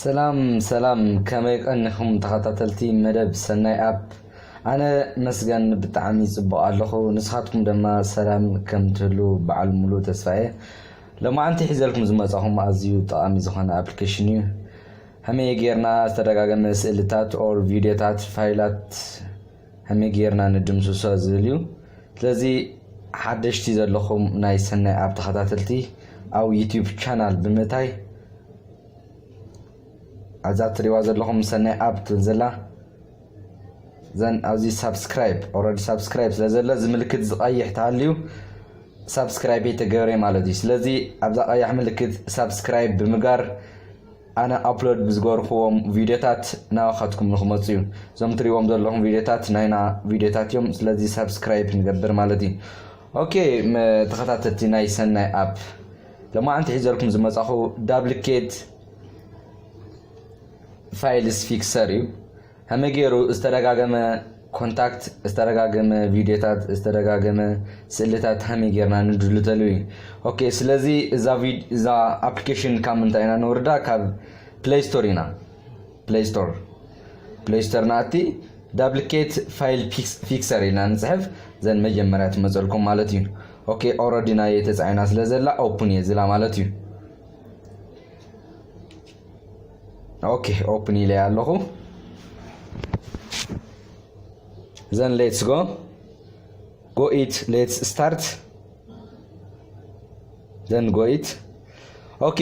ሰላም ሰላም፣ ከመይ ቀኒኹም ተኸታተልቲ መደብ ሰናይ ኣፕ? ኣነ መስገን ብጣዕሚ ጽቡቕ ኣለኹ። ንስኻትኩም ድማ ሰላም ከም ትህሉ በዓል ሙሉ ተስፋ እየ። ሎማዓንቲ ሒዘልኩም ዝመጻኹም ኣዝዩ ጠቓሚ ዝኾነ ኣፕሊኬሽን እዩ። ከመይ ጌርና ዝተደጋገመ ስእልታት ኦር ቪድዮታት፣ ፋይላት ከመይ ጌርና ንድምስሶ ዝብል እዩ። ስለዚ ሓደሽቲ ዘለኹም ናይ ሰናይ ኣፕ ተኸታተልቲ ኣብ ዩቲዩብ ቻናል ብምእታይ ኣብዛ ትሪዋ ዘለኹም ሰናይ ኣፕ ትብል ዘላ ዘን ኣብዚ ሳብስክራይብ ኦረዲ ሳብስክራይብ ስለ ዘሎ እዚ ምልክት ዝቐይሕ ተሃልዩ ሳብስክራይብ የተገብረ ማለት እዩ። ስለዚ ኣብዛ ቀያሕ ምልክት ሳብስክራይብ ብምጋር ኣነ ኣፕሎድ ብዝገርክዎም ቪድዮታት ናባኻትኩም ንክመፁ እዩ። እዞም ትሪዎም ዘለኹም ቪድዮታት ናይና ቪድዮታት እዮም። ስለዚ ሳብስክራይብ ንገብር ማለት እዩ። ኦኬ፣ ተኸታተልቲ ናይ ሰናይ ኣፕ፣ ለማዓንቲ ሒዘልኩም ዝመፃኹ ዳብሊኬት ፋይልስ ፊክሰር እዩ። ከመይ ገይሩ ዝተደጋገመ ኮንታክት፣ ዝተደጋገመ ቪድዮታት፣ ዝተደጋገመ ስእልታት ከመይ ጌርና ንድልተሉ እዩ። ኦኬ፣ ስለዚ እዛ ቪድ- እዛ ኣፕሊኬሽን ካብ ምንታይ ኢና ንወርዳ? ካብ ፕሌይ ስቶር ኢና። ፕሌይ ስቶር ፕሌይ ስቶር ናኣቲ ዳብሊኬት ፋይል ፊክሰር ኢልና ንፅሕፍ፣ ዘን መጀመርያ ትመፀልኩም ማለት እዩ። ኦኬ፣ ኦረዲ ናይ ተፃዒና ስለ ዘላ ኦፕን እየ ዝላ ማለት እዩ። ኦኬ፣ ኦፕን ኢለ ኣለኹ። ዘን ሌትስ ጎ ጎ ኢት ሌትስ ስታርት ዘን ጎ ኢት። ኦኬ፣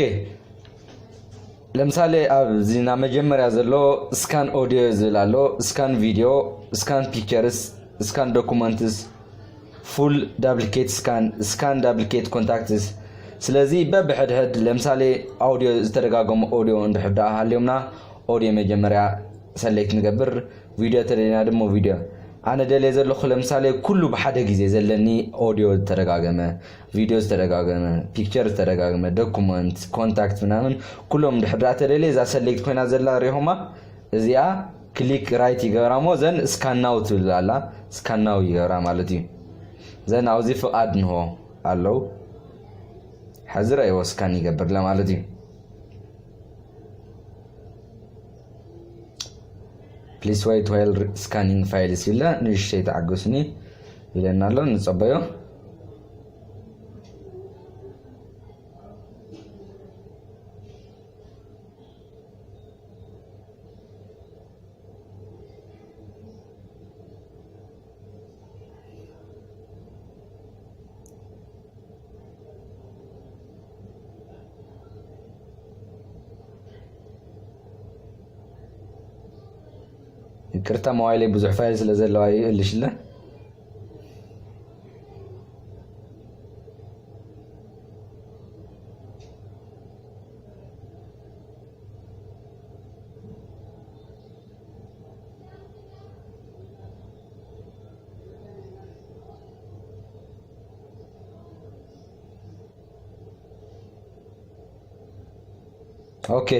ለምሳሌ ኣብዚ ና መጀመርያ ዘሎ ስካን ኦዲዮ ዝብል ኣሎ፣ ስካን ቪዲዮ፣ ስካን ፒክቸርስ፣ ስካን ዶኩመንትስ፣ ፉል ዳብሊኬት ስካን፣ ስካን ዳብሊኬት ኮንታክትስ። ስለዚ በብሕድሕድ ለምሳሌ ኣውዲዮ ዝተደጋገሙ ኦዲዮ እንድሕር ደኣ ሃልዮምና ኦዲዮ መጀመርያ ሰሌክት ንገብር፣ ቪድዮ ተደሊና ድማ ቪድዮ። ኣነ ደልየ ዘለኹ ለምሳሌ ኩሉ ብሓደ ግዜ ዘለኒ ኦዲዮ ዝተደጋገመ፣ ቪድዮ ዝተደጋገመ፣ ፒክቸር ዝተደጋገመ፣ ዶኩመንት፣ ኮንታክት ምናምን ኩሎም እንድሕር ደኣ ተደልየ እዛ ሰሌክት ኮይና ዘላ ሪኹማ እዚኣ ክሊክ ራይት ይገብራ እሞ ዘን ስካን ናው ትብል ኣላ፣ ስካን ናው ይገብራ ማለት እዩ። ዘን ኣብዚ ፍቓድ ንሆ ኣለዉ። ሕዚ ረእይዎ ስካን ይገብር ለማለት እዩ። Please wait while scanning files ይብለ፣ ንእሽተይ ተዓገሱኒ ይብለና ኣሎ፣ ንጸበዮ። ይቅርታ፣ ሞባይለይ ብዙሕ ፋይል ስለ ዘለዋ ይእልሽለ። ኦኬ፣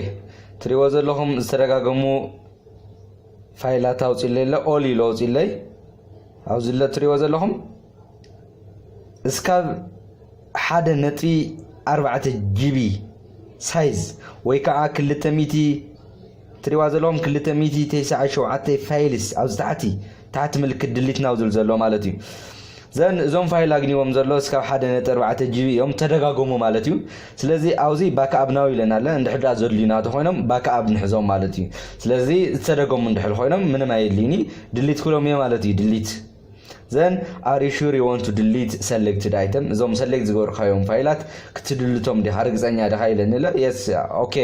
ትሪዎ ዘለኹም ዝተደጋገሙ ፋይላት ኣውፂለይ ኣሎ፣ ኦል ኢሉ ኣውፂለይ። ኣብዚ ለ ትሪዎ ዘለኹም እስካብ ሓደ ነጥቢ ኣርባዕተ ጂቢ ሳይዝ ወይ ከዓ ክልተ ሚእቲ ትሪዋ ዘለኹም ክልተ ሚእቲ ተስዓን ሸውዓተን ፋይልስ ኣብዚ ታሕቲ፣ ታሕቲ ምልክት ድሊት ናው ዝብል ዘሎ ማለት እዩ። ዘን እዞም ፋይል ኣግኒዎም ዘሎ እስካብ ሓደ ነጥቢ ኣርባዕተ ጂቢ እዮም፣ ተደጋገሙ ማለት እዩ። ስለዚ ኣብዚ ባክኣፕ ናው ኢለና ኣለ፣ እንድሕር ደኣ ዘድልዩና ተኾይኖም ባክኣፕ ንሕዞም ማለት እዩ። ስለዚ ዝተደገሙ እንድሕር ኮይኖም ምንም ኣየድልዩኒ፣ ድሊት ክብሎም እየ ማለት እዩ። ድሊት ዘን are you sure you want to delete selected item? እዞም ሰሌክት ዝገበርካዮም ፋይላት ክትድልቶም ዲኻ፣ ርግፀኛ ዲኻ ኢለኒ ኣሎ። የስ፣ ኦኬ፣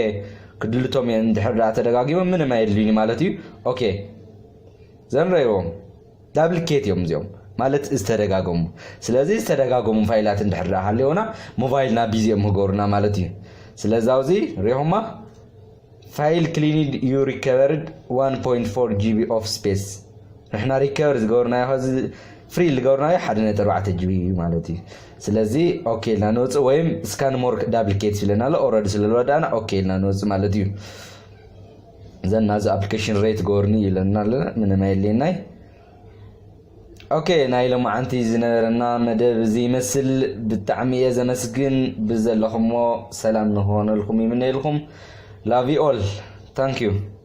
ክድልቶም እየ። እንድሕር ደኣ ተደጋጊሞም ምንም ኣየድልዩኒ ማለት እዩ። ኦኬ፣ ዘን ረእይዎም ዳብሊኬት እዮም እዚኦም ማለት ዝተደጋገሙ። ስለዚ ዝተደጋገሙ ፋይላት እንድሕር ደኣ ሃልዮና ሞባይልና ቢዚ እዮም ክገብሩና ማለት እዩ። ስለዚ ኣብዚ ሪኹማ ፋይል ክሊንድ you recovered one point four GB of space። ንሕና ሪከቨር ዝገበርናዮ ከዚ ፍሪ ዝገበርናዮ ሓደ ነጥቢ ኣርባዕተ ጂቢ እዩ ማለት እዩ። ስለዚ ኦኬ ኢልና ንወፅእ ወይም ስካን ሞር ዳብሊኬት ኢለና ኣሎ። ኦረዲ ስለ ዝወዳእና ኦኬ ኢልና ንወፅእ ማለት እዩ። ዘን ናዚ ኣፕሊኬሽን ሬት ገበርኒ ኢለና ኣሎ። ምንም ኣየድልየናይ። ኦኬ፣ ናይ ሎማዓንቲ ዝነበረና መደብ እዚ ይመስል። ብጣዕሚ እየ ዘመስግን። ብዘለኹሞ ሰላም ንክኾነልኩም ይምነየልኩም። ላቭ ዩ ኦል። Thank you.